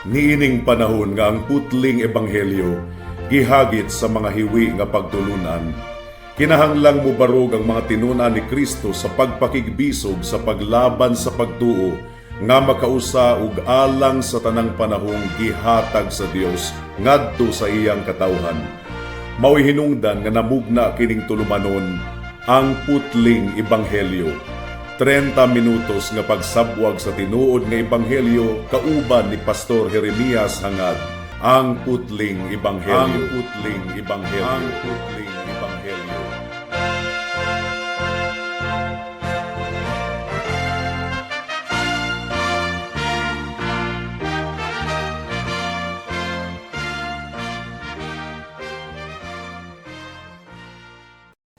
Niining panahon nga ang putling ebanghelyo gihagit sa mga hiwi nga pagtulunan, kinahanglang mubarog ang mga tinun-an ni Kristo sa pagpakigbisog sa paglaban sa pagtuo nga makausa ug alang sa tanang panahong gihatag sa Dios ngadto sa iyang katawhan. Mao'y hinungdan nga namugna kining tulumanon, Ang Putling Ebanghelyo. 30 minutos nga pagsabwag sa tinuod nga ebanghelyo kauban ni Pastor Jeremias Hangad. Ang Putling Ebanghelyo. Ang Putling Ebanghelyo. Ang Putling Ebanghelyo.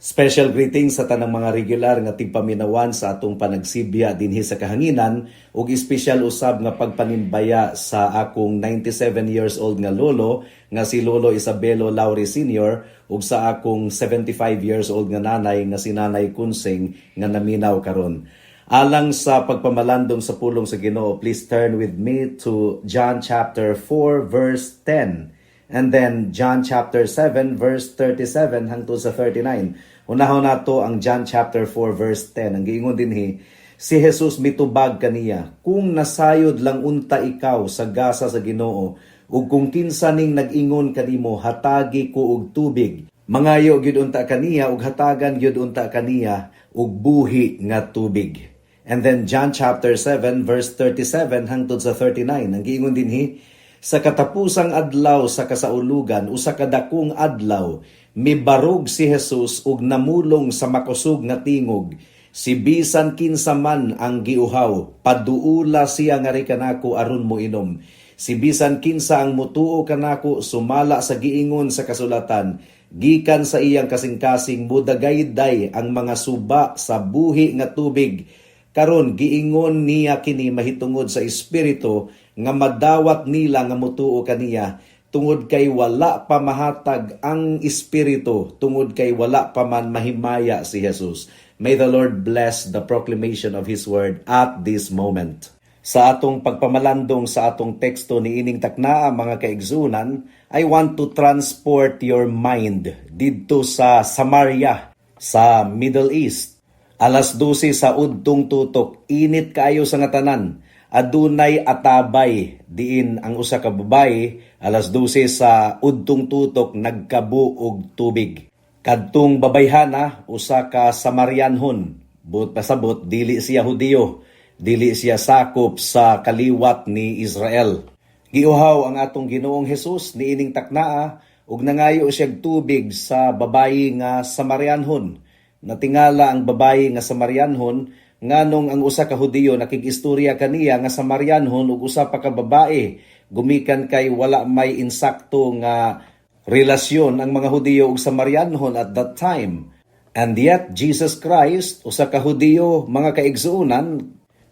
Special greetings sa tanang mga regular nga tigpaminawan sa atong panagsibya dinhi sa kahanginan ug espesyal usab nga pagpanimbaya sa akong 97 years old nga lolo nga si Lolo Isabelo Laure Sr. ug sa akong 75 years old nga nanay nga si Nanay Kunsing nga naminaw karon. Alang sa pagpamalandong sa pulong sa Ginoo, please turn with me to John chapter 4 verse 10. And then John chapter 7 verse 37 hangtod sa 39. Unahon nato ang John chapter 4 verse 10. Ang giingon dinhi, si Jesus mitubag kaniya, "Kung nasayod lang unta ikaw sa gasa sa Ginoo, ug kung kinsa ning nag-ingon kanimo, 'Hatagi ko og tubig,' mangayo gyud unta kaniya ug hatagan gyud unta kaniya og buhi nga tubig." And then John chapter 7 verse 37 hangtod sa 39. Ang giingon dinhi, sa katapusang adlaw sa kasaulugan, usa ka dakong adlaw, mibarog si Jesus ug namulong sa makusog nga tingog, "Si bisan kinsa man ang giuhaw, paduula siya ngari kanako aron moinom. Si bisan kinsa ang mutuo kanako, sumala sa giingon sa kasulatan, gikan sa iyang kasing-kasing mudagayday ang mga suba sa buhi nga tubig." Karon giingon niya kini mahitungod sa Espiritu nga madawat nila nga mutuo kaniya, tungod kay wala pa mahatag ang Espiritu, tungod kay wala pa man mahimaya si Jesus. May the Lord bless the proclamation of His word at this moment. Sa atong pagpamalandong sa atong teksto niining taknaa, mga kaigsunan, I want to transport your mind didto sa Samaria, sa Middle East. Alas 12 sa udtong tutok, init kaayo sa nga tanan. Adunay atabay diin ang usa ka babaye alas 12 sa udtong tutok nagkabo og tubig. Kadtong babayhana usa ka Samarianhon. Buot pasabot, dili siya Hudiyo, dili siya sakop sa kaliwat ni Israel. Giuhaw ang atong Ginoong Hesus niining taknaa ug nangayo siyag tubig sa babayi nga Samarianhon. Natingala ang babayi nga Samarianhon nganong ang usa ka Hudiyo nakig-istorya kaniya nga Samarianhon ug usa pa ka babae, gumikan kay wala may insakto nga relasyon ang mga Hudiyo ug Samarianhon at that time. And yet Jesus Christ, usa ka Hudiyo, mga kaigsuonan,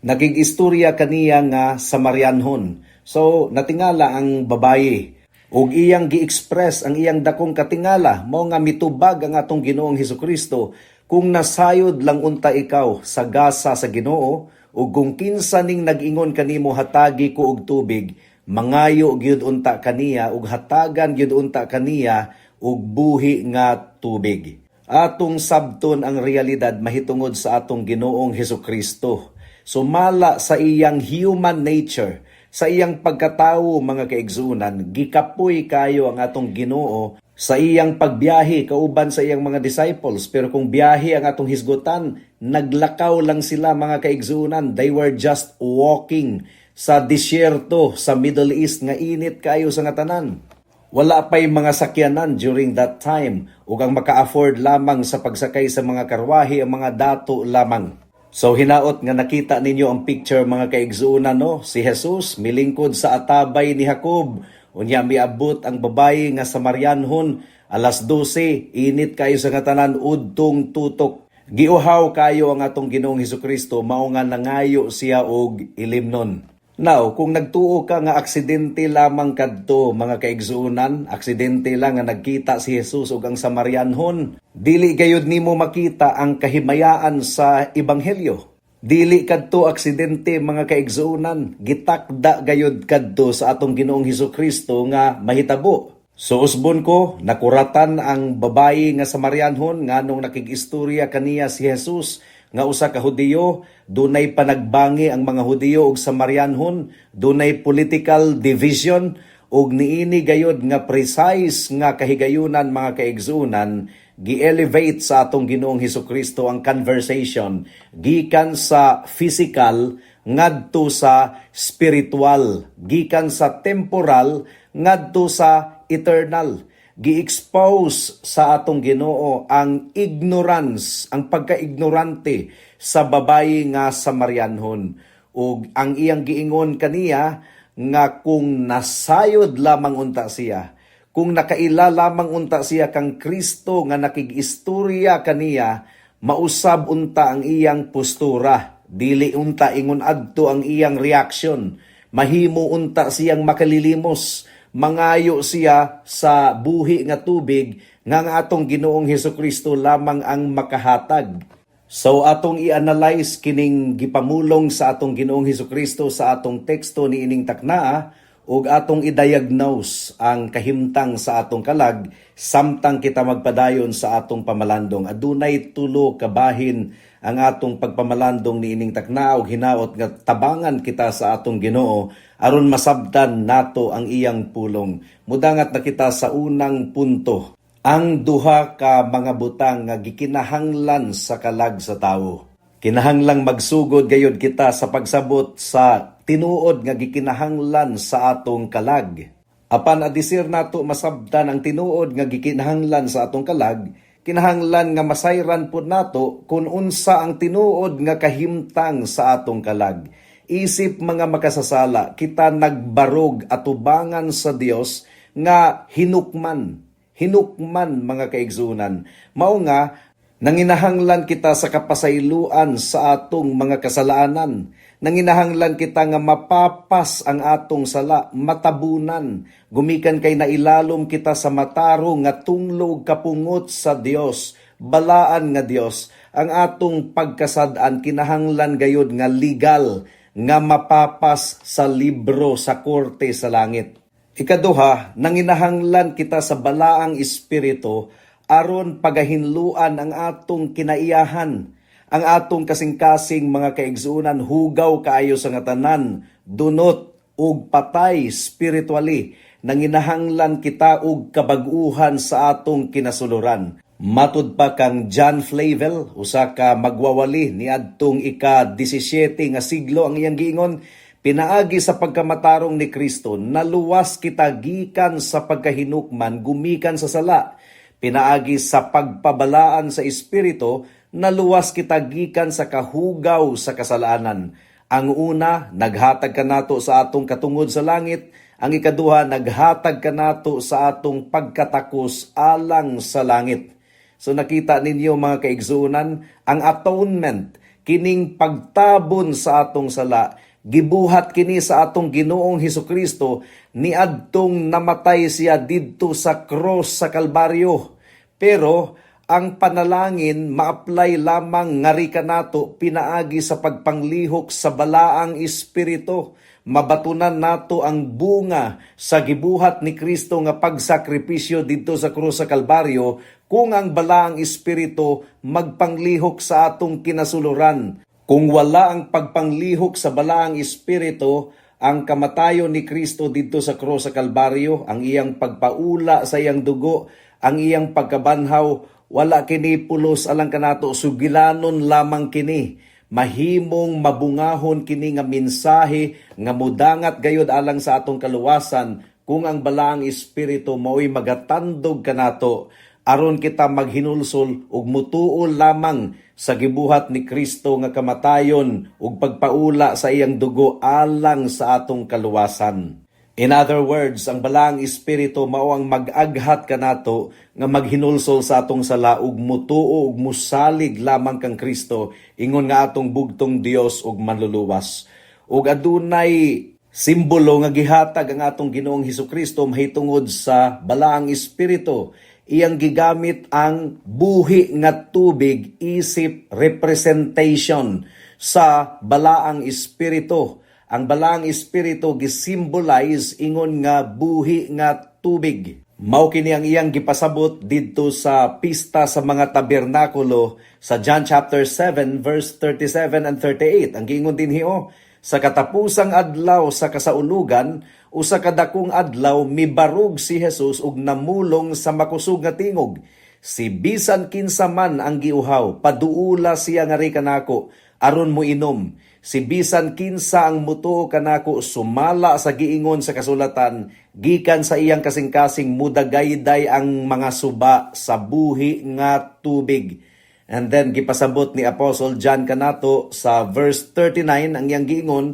nakig-istorya kaniya nga Samarianhon. So natingala ang babayi ug iyang gi-express ang iyang dakong katingala, mao nga mitubag ang atong Ginoong Hesukristo, "Kung nasayod lang unta ikaw sa gasa sa Ginoo ug kung kinsa ning nag-ingon kanimo, 'Hatagi ko og tubig,' mangayo gyud unta kaniya ug hatagan gyud unta kaniya og buhi nga tubig." Atong sabton ang realidad mahitungod sa atong Ginoong Hesukristo. Sumala sa iyang human nature, sa iyang pagkatawo, mga kaigsunan, gikapoy kayo ang atong Ginoo sa iyang pagbiyahe kauban sa iyang mga disciples. Pero kung biyahe ang atong hisgutan, naglakaw lang sila, mga kaigsunan. They were just walking sa disyerto sa Middle East nga init kayo sa nga tanan. Wala pa'y mga sakyanan during that time ug ang maka-afford lamang sa pagsakay sa mga karwahe ang mga dato lamang. So hinaot nga nakita ninyo ang picture, mga kaigsuonan, no? Si Jesus milingkod sa atabay ni Jacob. Unya miabot ang babayi nga Samarianhon alas 12, init kayo sa nga tanan, udtong tutok. Giuhaw kayo ang atong Ginoong Hesukristo, mao nga nangayo siya og ilimnon. Now, kung nagtuo ka nga aksidente lamang kadto, mga kaigsuonan, aksidente lang nga nagkita si Jesus ug ang Samarianhon, dili gayud nimo makita ang kahimayaan sa ebanghelyo. Dili kadto aksidente, mga kaigsuonan, gitakda gayud kadto sa atong Ginoong Hesus Kristo nga mahitabo. So usbon ko, nakuratan ang babayi nga Samarianhon nganong nakig-istorya kaniya si Jesus nga usa ka Hudiyo. Dunay panagbangi ang mga Hudiyo ug Samarianhon, dunay political division, ug niini gayod nga precise nga kahigayunan, mga kaigsuonan, gi-elevate sa atong Ginoong Hesus Kristo ang conversation gikan sa physical ngadto sa spiritual, gikan sa temporal ngadto sa eternal. Gi-expose sa atong Ginoo ang ignorance, ang pagka-ignorante sa babayi nga Samarianhon. Ug ang iyang giingon kaniya nga kung nasayod lamang unta siya, kung nakaila lamang unta siya kang Kristo nga nakig-istorya kaniya, mausab unta ang iyang postura, dili unta ingon adto ang iyang reaction. Mahimo unta siyang makalilimos, mangayo siya sa buhi nga tubig nga ang atong Ginoong Hesus Kristo lamang ang makahatag. So atong i-analyze kining gipamulong sa atong Ginoong Hesus Kristo sa atong teksto niining taknaa ug atong i-diagnose ang kahimtang sa atong kalag samtang kita magpadayon sa atong pamalandong. Adunay tulo ka bahin ang atong pagpamalandong niining taknaa ug hinaot nga tabangan kita sa atong Ginoo aron masabtan nato ang iyang pulong. Mudangat na kita sa unang punto, ang duha ka mga butang nga gikinahanglan sa kalag sa tawo. Kinahanglang magsugod gayud kita sa pagsabot sa tinuod nga gikinahanglan sa atong kalag. Apan adisir nato masabtan ang tinuod nga gikinahanglan sa atong kalag, kinahanglan nga masayran pud nato kung unsa ang tinuod nga kahimtang sa atong kalag. Isip mga makasasala, kita nagbarog atubangan sa Dios nga hinukman. Hinukman, mga kaigsunan. Mao nga nanginahanglan kita sa kapasayloan sa atong mga kasalanan. Nanginahanglan kita nga mapapas ang atong sala, matabunan. Gumikan kay nailalom kita sa matarong nga tunglog kapungot sa Dios, balaan nga Dios. Ang atong pagkasad-an kinahanglan gayud nga legal nga mapapas sa libro sa korte sa langit. Ikaduha, nanginahanglan kita sa balaang espiritu aron pagahinluan ang atong kinaiyahan. Ang atong kasing-kasing, mga kaigsuonan, hugaw kaayo sa nga tanan, dunot ug patay spiritually. Nanginahanglan kita og kabag-uhan sa atong kinasuluran. Matud pa kang John Flavel, usa ka magwawali niadtong ika-17 nga siglo, ang iyang giingon, pinaagi sa pagkamatarong ni Kristo, naluwas kita gikan sa pagkahinukman gumikan sa sala. Pinaagi sa pagpabalaan sa Espiritu, naluwas kita gikan sa kahugaw sa kasalanan. Ang una, naghatag kanato sa atong katungod sa langit. Ang ikaduha, naghatag kanato sa atong pagkatakos alang sa langit. So nakita ninyo, mga kaigsuonan, ang atonement, kining pagtabon sa atong sala, gibuhat kini sa atong Ginoong Hesus Kristo niadtong namatay siya didto sa cross sa Kalbaryo. Pero ang panalangin ma-apply lamang ngari kanato pinaagi sa pagpanglihok sa balaang espiritu. Mabatunan nato ang bunga sa gibuhat ni Kristo nga pagsakripisyo didto sa krus sa Kalbaryo kung ang balaang espiritu magpanglihok sa atong kinasuluran. Kung wala ang pagpanglihok sa balaang espiritu, ang kamatayon ni Kristo didto sa krus sa Kalbaryo, ang iyang pagpaula sa iyang dugo, ang iyang pagkabanhaw, wala kini pulos alang kanato, sugilanon lamang kini. Mahimong mabungahon kini nga mensahe nga mudangat gayod alang sa atong kaluwasan kung ang balaang espiritu mao'y magatandog kanato aron kita maghinulsol ug mutuo lamang sa gibuhat ni Kristo nga kamatayon ug pagpaula sa iyang dugo alang sa atong kaluwasan. In other words, ang balaang espiritu mao ang mag-aghat kanato nga maghinulsol sa atong sala ug mutuo ug musalig lamang kang Kristo ingon nga atong bugtong Dios ug manluluwas. Ug adunay simbolo nga gihatag ang atong Ginoong Hesus Kristo mahitungod sa balaang espiritu. Iyang gigamit ang buhi nga tubig isip representation. sa Balaang Espiritu. Ang Balaang Espiritu gisimbolize ingon nga buhi nga tubig. Mao kini ang iyang gipasabot didto sa Pista sa mga Tabernakulo sa John chapter 7 verse 37 and 38. Ang giingon dinhi oh, "Sa katapusang adlaw sa kasaulugan, usa ka dakong adlaw, mibarog si Jesus ug namulong sa makusog nga tingog, 'Si bisan kinsa man ang giuhaw, paduula siya ngari kanako aron moinom. Si bisan kinsa ang mutuo kanako, sumala sa giingon sa kasulatan, gikan sa iyang kasing-kasing mudagayday ang mga suba sa buhi nga tubig.'" And then gipasabot ni Apostle John kanato sa verse 39, ang iyang giingon,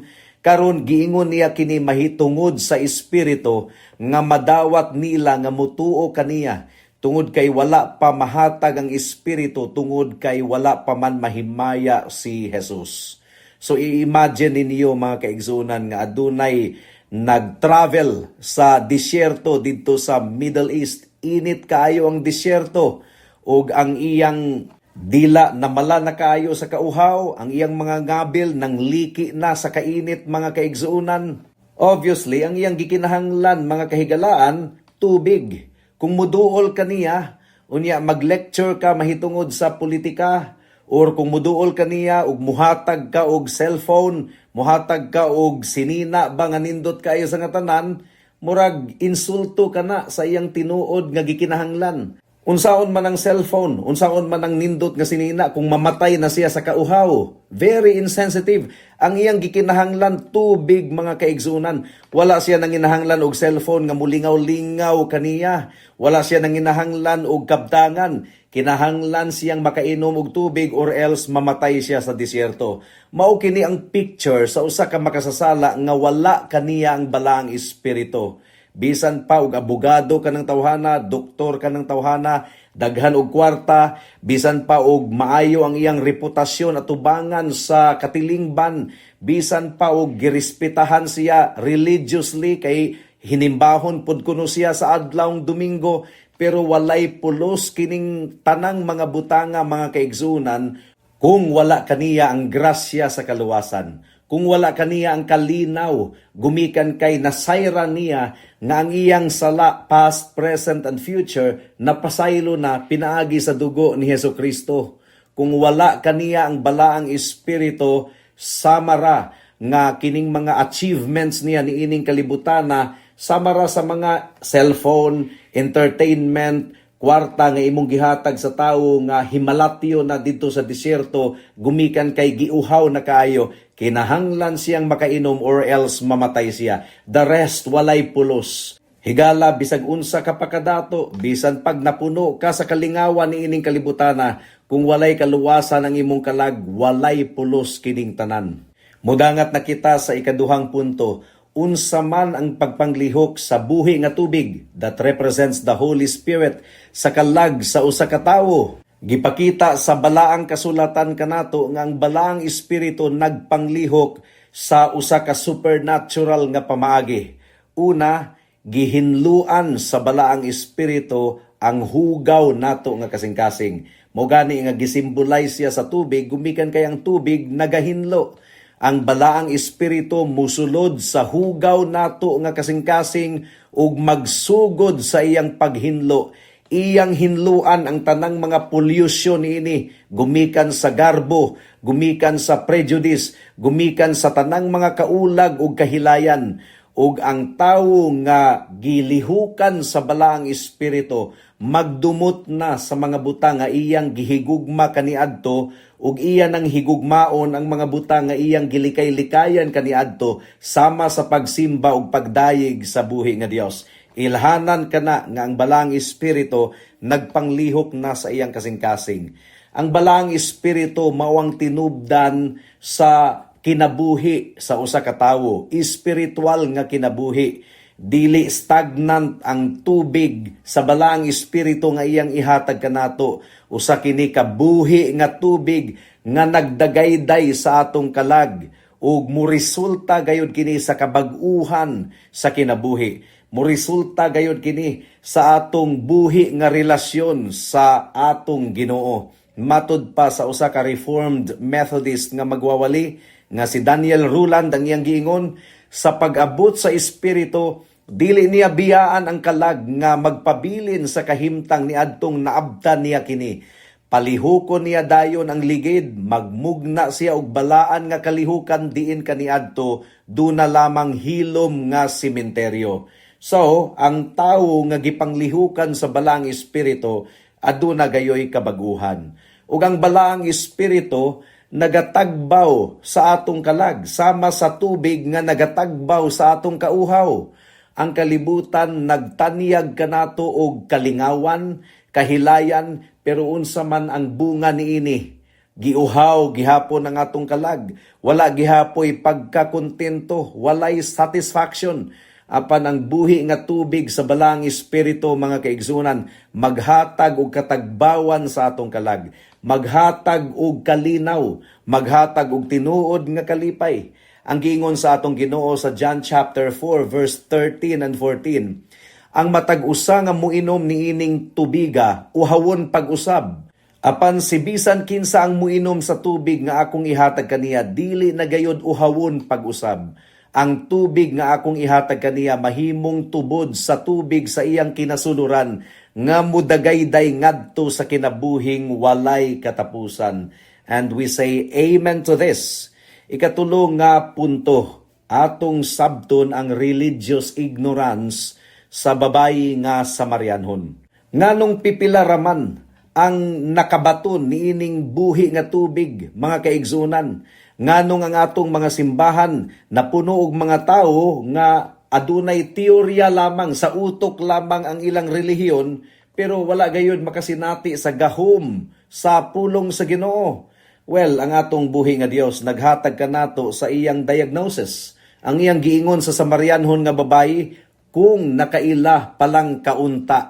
"Karon giingon niya kini mahitungod sa Espiritu nga madawat nila nga mutuo kaniya, tungod kay wala pa mahatag ang Espiritu, tungod kay wala pa man mahimaya si Jesus." So i-imagine ninyo, mga kaigsunan, nga adunay nag-travel sa disyerto didto sa Middle East. Init kaayo ang disyerto ug ang iyang dila namala na kaayo sa kauhaw, ang iyang mga ngabil nang liki na sa kainit, mga kaigsuunan. Obviously, ang iyang gikinahanglan, mga kahigalaan, tubig. Kung muduol ka niya, unya mag-lecture ka mahitungod sa politika, or kung muduol ka niya ug muhatag ka og cellphone, muhatag ka og sinina ba nga nindot kaayo sa nga tanan, murag insulto ka na sa iyang tinuod nga gikinahanglan. Unsaon man ang cellphone, unsaon man ang nindot nga sinina kung mamatay na siya sa kauhaw? Very insensitive. Ang iyang gikinahanglan, tubig, mga kaigsunan. Wala siya nanginahanglan og cellphone nga mulingaw-lingaw kaniya. Wala siya nanginahanglan og kabtangan. Kinahanglan siyang makainom og tubig or else mamatay siya sa disyerto. Mao kini ang picture sa usa ka makasasala nga wala kaniya ang Balaang Espiritu. Bisan pa og abogado ka ng tawhana, doktor ka ng tawhana, daghan og kwarta, bisan pa og maayo ang iyang reputasyon at tubangan sa katilingban, bisan pa og girespetahan siya religiously kay hinimbahon pud kuno siya sa adlawng Domingo, pero walay pulos kining tanang mga butanga, mga kaigsunan, kung wala kaniya ang grasya sa kaluwasan. Kung wala kaniya ang kalinaw, gumikan kay nasayran niya nga ang iyang sala, past, present, and future, napasaylo na pinaagi sa dugo ni Heso Kristo. Kung wala kaniya ang Balaang Espiritu, samara nga kining mga achievements niya niining kalibutana, samara sa mga cellphone, entertainment, kwarta nga imong gihatag sa tawo nga himalatyo na didto sa disyerto, gumikan kay giuhaw na kaayo, kinahanglan siyang makainom or else mamatay siya. The rest, walay pulos. Higala, bisag unsa ka pa kadato, bisan pag napuno ka sa kalingawan ni ining kalibutana, kung walay kaluwasan ang imong kalag, walay pulos kining tanan. Mudangat na kita sa ikaduhang punto: unsa man ang pagpanglihok sa buhi nga tubig that represents the Holy Spirit sa kalag sa usa ka tawo? Gipakita sa Balaang Kasulatan kanato nga ang Balaang Espiritu nagpanglihok sa usa ka supernatural nga pamaagi. Una, gihinluan sa Balaang Espiritu ang hugaw nato nga kasing-kasing. Mo gani nga gisimbolize siya sa tubig, gumikan kay ang tubig nagahinlo. Ang Balaang Espiritu musulod sa hugaw nato nga kasing-kasing ug magsugod sa iyang paghinlo. Iyang hinluan ang tanang mga pollution niini, gumikan sa garbo, gumikan sa prejudice, gumikan sa tanang mga kaulag ug kahilayan. Ug ang tawo nga gilihukan sa Balaang Espiritu, magdumot na sa mga butang nga iyang gihigugma kaniadto ug iya nang higugmaon ang mga butang nga iyang gilikay-likayan kaniadto, sama sa pagsimba ug pagdayeg sa buhi nga Dios. Ilhanan kana nga ang Balaang Espiritu nagpanglihok na sa iyang kasing-kasing. Ang Balaang Espiritu mao ang tinubdan sa kinabuhi sa usa ka tawo, espiritual nga kinabuhi. Dili stagnant ang tubig sa Balaang Espiritu nga iyang ihatag kanato. Usa kini ka buhi nga tubig nga nagdagayday sa atong kalag ug moresulta gayud kini sa kabag-uhan sa kinabuhi. Moresulta gayud kini sa atong buhi nga relasyon sa atong Ginoo. Matud pa sa usa ka Reformed Methodist nga magwawali nga si Daniel Ruland, ang iyang giingon, sa pag-abot sa Espiritu, dili niya biyaan ang kalag nga magpabilin sa kahimtang niadtong naabtan niya kini. Palihukon niya dayon ang ligid, magmugna siya og balaan nga kalihukan diin kaniadto duna lamang hilom nga sementeryo. So, ang tawo nga gipanglihukan sa Balaang Espiritu aduna gayoy kabaguhan. Ug ang Balaang Espiritu nagatagbaw sa atong kalag sama sa tubig nga nagatagbaw sa atong kauhaw. Ang kalibutan nagtanyag kanato og kalingawan, kahilayan, pero unsa man ang bunga niini? Giuhaw gihapon ang atong kalag. Wala gihapoy pagkakontento, walay satisfaction. Apan ang buhi nga tubig sa Balaang Espiritu, mga kaigsunan, maghatag og katagbawan sa atong kalag, maghatag og kalinaw, maghatag og tinuod nga kalipay. Ang giingon sa atong Ginoo sa John chapter 4 verse 13 and 14, "Ang matag usa nga muinom niining tubiga uhawon pag-usab. Apan si bisan kinsa ang muinom sa tubig nga akong ihatag kaniya, dili na gayod uhawon pag-usab. Ang tubig nga akong ihatag kaniya mahimong tubod sa tubig sa iyang kinasuluran nga mudagayday ngadto sa kinabuhing walay katapusan." And we say amen to this. Ikatulo nga punto, atong sabton ang religious ignorance sa babayi nga Samarianhon. Nganong pipila raman ang nakabaton niining buhi nga tubig, mga kaigsunan? Nganong ang atong mga simbahan napuno og mga tawo nga adunay teorya lamang, sa utok lamang ang ilang relihiyon, pero wala gayud makasinati sa gahom sa pulong sa Ginoo? Well, ang atong buhi nga Dios naghatag kanato sa iyang diagnosis. Ang iyang giingon sa Samarianhon nga babayi, "Kung nakaila palang kaunta,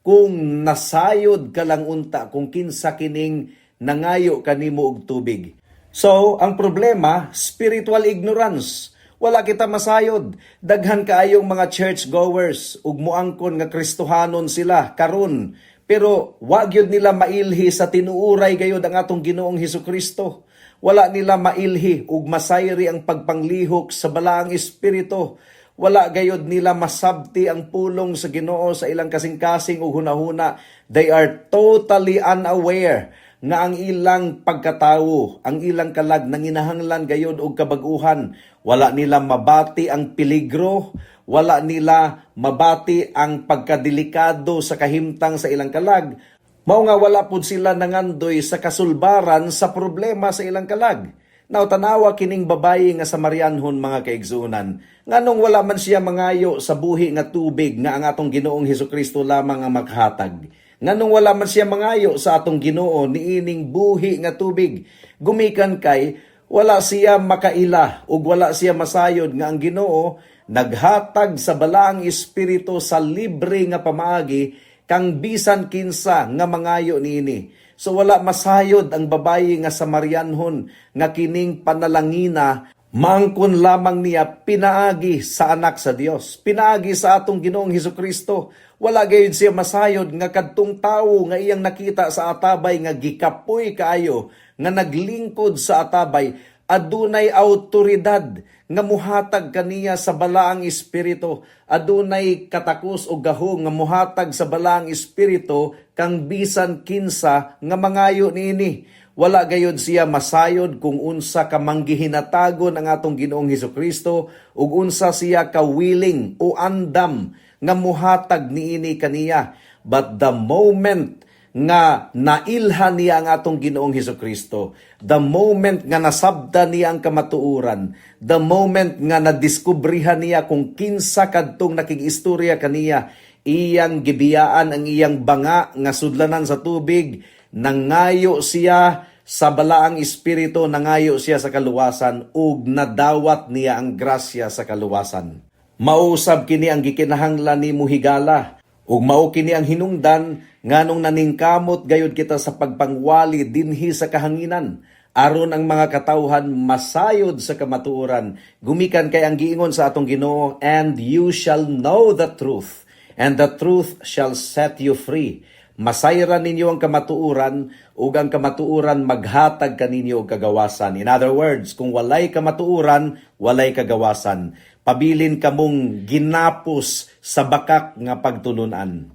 kung nasayod ka lang unta kung kinsa kining nangayo kanimo og tubig." So, ang problema, spiritual ignorance. Wala kita masayod. Daghan kaayong mga church goers ug muangkon nga Kristohanon sila karon. Pero wa gyud nila mailhi sa tinuuray gayud ang atong Ginoong Hesukristo. Wala nila mailhi ug masayri ang pagpanglihok sa Balaang Espiritu. Wala gayud nila masabti ang pulong sa Ginoo sa ilang kasing-kasing ug hunahuna. They are totally unaware nga ang ilang pagkatawo, ang ilang kalag nanginahanglan gayud og kabag-uhan. Wala nila mabati ang peligro, wala nila mabati ang pagkadelikado sa kahimtang sa ilang kalag. Mao nga wala pud sila nangandoy sa kasulbaran sa problema sa ilang kalag. Now, tanawa kining babayi nga Samarianhon, mga kaigsuonan. Nganong wala man siya mangayo sa buhi nga tubig nga ang atong Ginoong Hesukristo lamang ang makhatag? Nganong wala man siya mangayo sa atong Ginoo niining buhi nga tubig? Gumikan kay wala siya makaila ug wala siya masayod nga ang Ginoo naghatag sa Balaang Espiritu sa libre nga pamaagi kang bisan kinsa nga mangayo niini. So wala masayod ang babayi nga Samarianhon nga kining panalangina maangkon lamang niya pinaagi sa anak sa Dios, pinaagi sa atong Ginoong Hesukristo. Wala gayud siya masayod nga kadtong tawo nga iyang nakita sa atabay nga gikapoy kaayo nga naglingkod sa atabay adunay autoridad nga muhatag kaniya sa Balaang Espiritu, adunay katakos o gahom nga muhatag sa Balaang Espiritu kang bisan kinsa nga mangayo niini. Wala gayud siya masayod kung unsa ka manggihinatagon ang atong Ginoong Hesukristo ug unsa siya ka willing o andam nga muhatag niini kaniya. But the moment nga nailhan niya ang atong Ginoong Hesukristo, the moment nga nasabta niya ang kamatuoran, the moment nga nadiskubrihan niya kung kinsa kadtong nakig-istorya kaniya, iyang gibiyaan ang iyang banga nga sudlanan sa tubig, nangayo siya sa Balaang Espiritu, nangayo siya sa kaluwasan ug nadawat niya ang grasya sa kaluwasan. Mausab kini ang gikinahanglan nimo higala ug mao kini ang hinungdan nganong naningkamot gayud kita sa pagpangwali dinhi sa kahanginan aron ang mga katawhan masayod sa kamatuoran, gumikan kay ang giingon sa atong Ginoo, "And you shall know the truth, and the truth shall set you free." Masayran ninyo ang kamatuoran ug ang kamatuoran maghatag kaninyo og kagawasan. In other words, kung walay kamatuoran, walay kagawasan. Pabilin kamong ginapos sa bakak nga pagtulunan.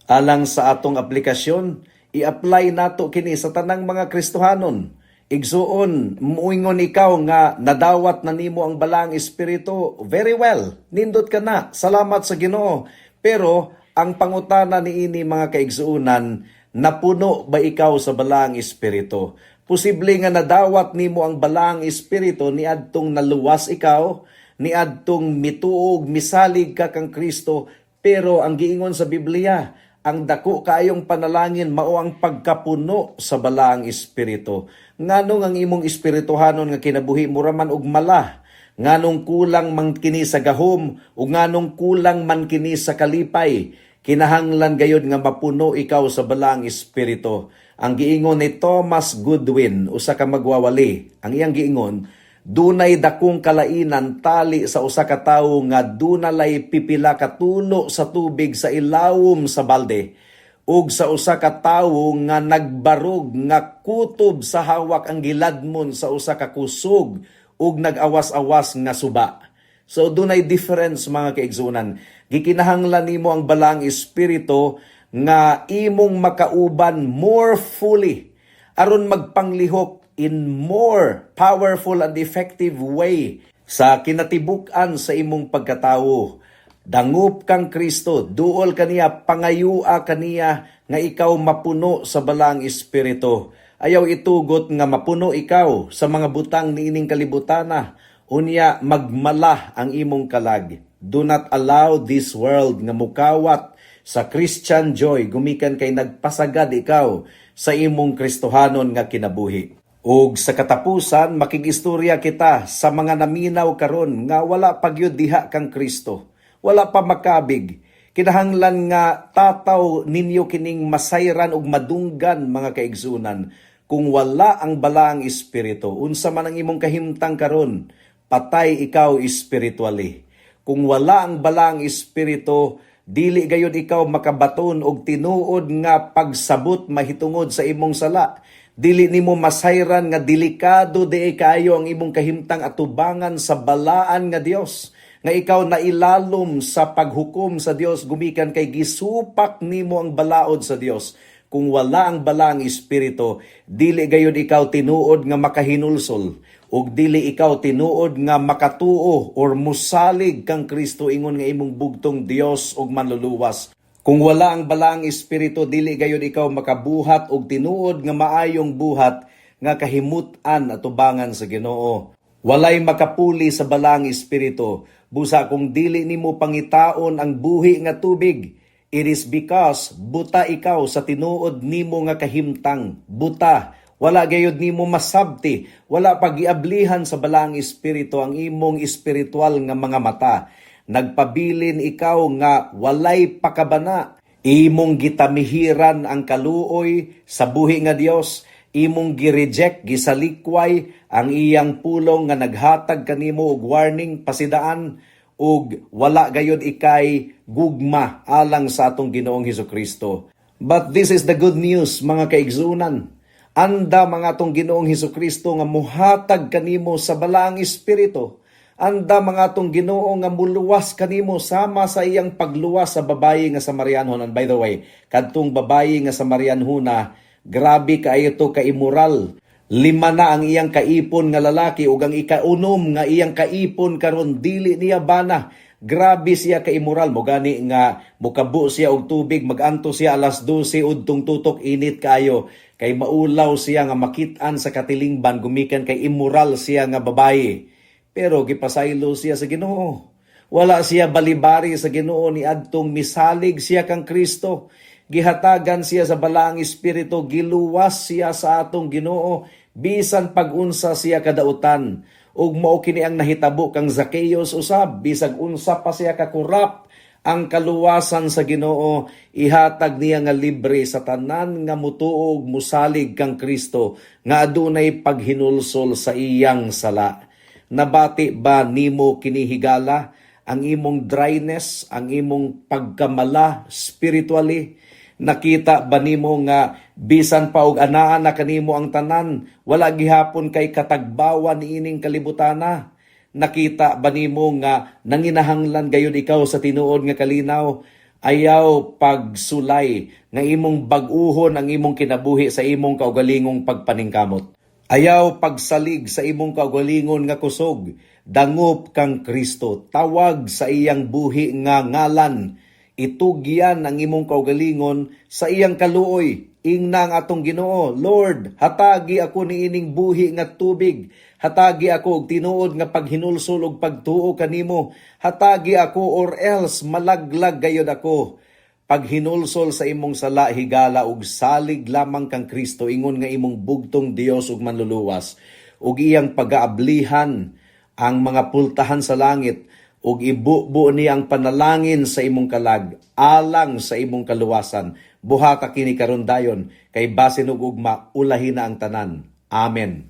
Alang sa atong aplikasyon, i-apply nato kini sa tanang mga Kristohanon. Igsuon, muingon ikaw nga nadawat na nimo ang Balaang Espiritu, very well. Nindot ka na. Salamat sa Ginoo. Pero ang pangutana niini, mga kaigsuonan, napuno ba ikaw sa Balaang Espiritu? Posible nga nadawat nimo ang Balaang Espiritu niadtong naluwas ikaw, niadtong mituog, misalig ka kang Kristo, pero ang giingon sa Biblia, ang dako kaayong panalangin mao ang pagkapuno sa Balaang Espiritu. Nganong ang imong espirituhanon nga kinabuhi mura man og mala? Nganong kulang man kini sa gahom ug nganong kulang man kini sa kalipay? Kinahanglan gayud nga mapuno ikaw sa Balaang Espiritu. Ang giingon ni Thomas Goodwin, usa ka magwawali, ang iyang giingon, dunay dakong kalainan tali sa usa ka tawo nga dunalay pipila ka tulo sa tubig sa ilawom sa balde ug sa usa ka tawo nga nagbarog nga kutob sa hawak ang giladmon sa usa ka kusog ug nag-awas-awas nga suba. So dunay difference, mga kaigsunan. Gikinahanglan nimo ang Balaang Espiritu nga imong makauban more fully aron magpanglihok in more powerful and effective way sa kinatibuk-an sa imong pagkatawo. Dangup kang Kristo, duol kaniya, pangayua kaniya nga ikaw mapuno sa Balaang Espiritu. Ayaw itugot nga mapuno ikaw sa mga butang niining kalibutana. Unya magmala ang imong kalag. Do not allow this world nga mukawat sa Christian joy gumikan kay nagpasagad ikaw sa imong Kristohanon nga kinabuhi. Ug sa katapusan, makigistorya kita sa mga naminaw karon nga wala pa gyud diha kang Kristo. Wala pa makabig. Kinahanglan nga tataw ninyo kining masayran ug madunggan, mga kaigsunan. Kung wala ang Balaang Espiritu, unsa man ang imong kahimtang karon, patay ikaw spiritually. Kung wala ang Balaang Espiritu, dili gayud ikaw makabaton og tinuod nga pagsabot mahitungod sa imong sala. Dili nimo masayran nga delikado di kaayo ang imong kahimtang atubangan sa balaan nga Dios, nga ikaw nailalom sa paghukom sa Dios gumikan kay gisupak nimo ang balaod sa Dios. Kung wala ang Balaang Espiritu, dili gayud ikaw tinuod nga makahinulsol ug dili ikaw tinuod nga makatuo or musalig kang Kristo ingon nga imong bugtong Dios ug Manluluwas. Kung wala ang Balaang Espiritu, dili gayud ikaw makabuhat og tinuod nga maayong buhat nga kahimut-an atubangan sa Ginoo. Walay makapuli sa Balaang Espiritu. Busa kung dili nimo pangitaon ang buhi nga tubig, it is because buta ikaw sa tinuod nimo nga kahimtang. Buta. Wala gayud nimo masabti, wala pagiablihan sa Balaang Espiritu ang imong espiritual nga mga mata. Nagpabilin ikaw nga walay pakabana. Imong gitamihiran ang kaluoy sa buhi nga Dios, imong gi-reject, gisalikway ang iyang pulong nga naghatag kanimo og warning, pasidaan, ug wala gayud ikay gugma alang sa atong Ginoong Hesus Kristo. But this is the good news, mga kaigsunan. Andam ang atong Ginoong Hesus Kristo nga muhatag kanimo sa Balaang Espiritu. Andam ang atong Ginoo nga muluwas kanimo sama sa iyang pagluwas sa babayi nga Samarianhon. And by the way, kadtong babayi nga Samarianhona, grabe kaayo to ka immoral. Lima na ang iyang kaipon nga lalaki ug ang ikaunom nga iyang kaipon karon dili niya bana. Grabe siya ka immoral mo gani nga mukabo siya og tubig, maganto siya alas 12 udtong tutok, init kaayo kay maulaw siya nga makit-an sa katilingban gumikan kay immoral siya nga babayi. Pero gipasaylo siya sa Ginoo. Wala siya balibari sa Ginoo ni adtong misalig siya kang Kristo. Gihatagan siya sa Balaang Espiritu, giluwas siya sa atong Ginoo bisan pag-unsa siya kadautan. Ug mao kini ang nahitabo kang Zacchaeus usab, bisag unsa pa siya ka corrupt, ang kaluwasan sa Ginoo ihatag niya nga libre sa tanan nga mutuo ug musalig kang Kristo nga adunay paghinulsol sa iyang sala. Nabati ba nimo kini higala, ang imong dryness, ang imong pagkamala spiritually? Nakita ba nimo nga bisan pa og anaa na kanimo ang tanan, wala gihapon kay katagbawan niining kalibutana? Nakita ba nimo nga nanginahanglan gayud ikaw sa tinuod nga kalinaw? Ayaw pagsulay nga imong bag-uhon ang imong kinabuhi sa imong kaugalingong pagpaningkamot. Ayaw pagsalig sa imong kaugalingon nga kusog. Dangop kang Kristo. Tawag sa iyang buhi nga ngalan. Itugyan ang imong kaugalingon sa iyang kaluoy. Ingna ang atong Ginoo, "Lord, hatagi ako niining buhi nga tubig. Hatagi ako og tinuod nga paghinulsol og pagtuo kanimo. Hatagi ako or else malaglag gayud ako." Paghinulsol sa imong sala, higala, ug salig lamang kang Kristo ingon nga imong bugtong Dios ug Manluluwas, ug iyang pagaablihan ang mga pultahan sa langit ug ibubo niya ang panalangin sa imong kalag alang sa imong kaluwasan. Buhata kini karon dayon kay basin og ugma ulahi na ang tanan. Amen.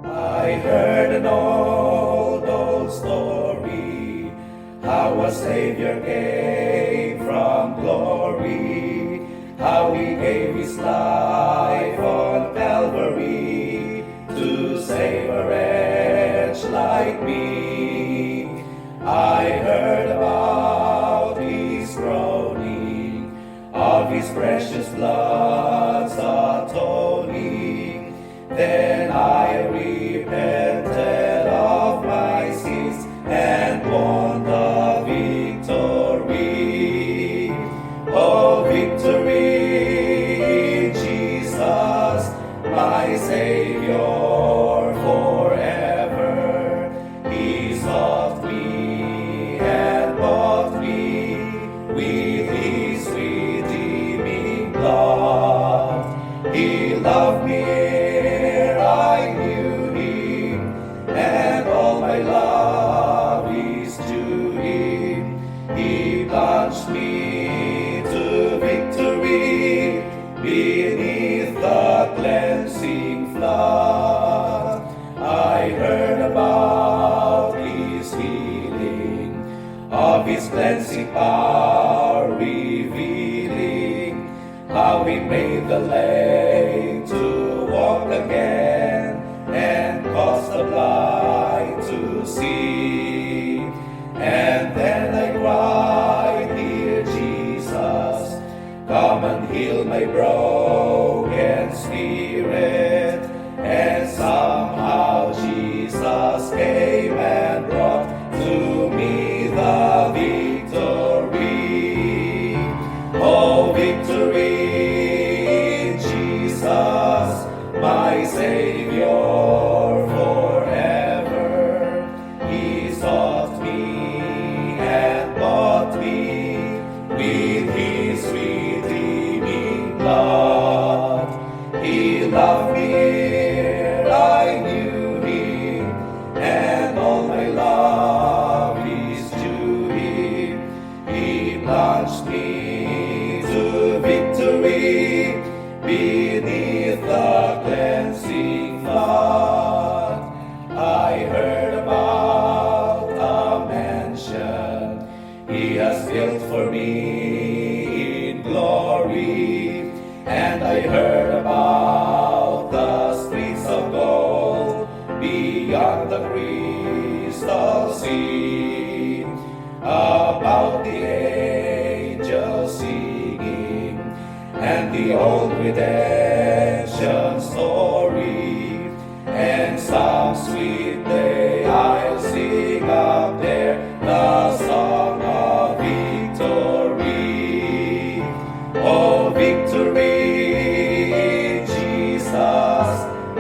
I heard an old, old story, how a Savior came from glory, how he gave his life on Calvary to save a wretch like me. I heard about his groaning, of his precious blood's atoning. Then I repented of my sins and won the victory. Oh, victory in Jesus, my Savior forever. He sought me and bought me with his redeeming blood. He loved me ere I knew him, and all my love is to him. He plunged me to victory beneath the cleansing flood. I heard about his healing, of his cleansing power revealing, how he made the lame to walk again and caused the blind to see. And then I cried, "Dear Jesus, come and heal my broken spirit." And somehow Jesus came and brought to me the victory. Oh, victory in Jesus, my Savior forever. He sought me and bought me with his redeeming blood. He loved me ere I knew him, and all my love is to him. He plunged me to victory beneath the cleansing flood. I heard about a mansion he has built for me in glory, and I heard about the streets of gold beyond the crystal sea, about the angels singing and the old redemption story. And some sweet day I'll sing up there the song of victory. Oh, victory in Jesus,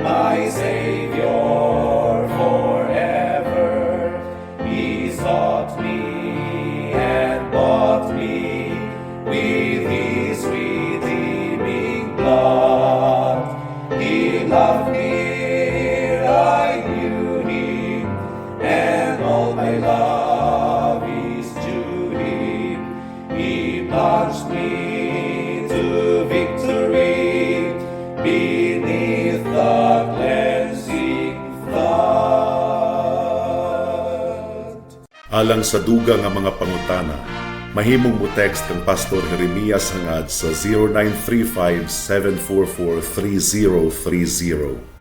my Savior forever. He sought me and bought me with his redeeming blood. He loved me ere I knew him, and all my love is to him. He plunged me to victory beneath the cleansing flood. Alang sa dugang nga mga pangutana, mahimong mo text kang Pastor Jeremias Hangad sa 0935-744-3030.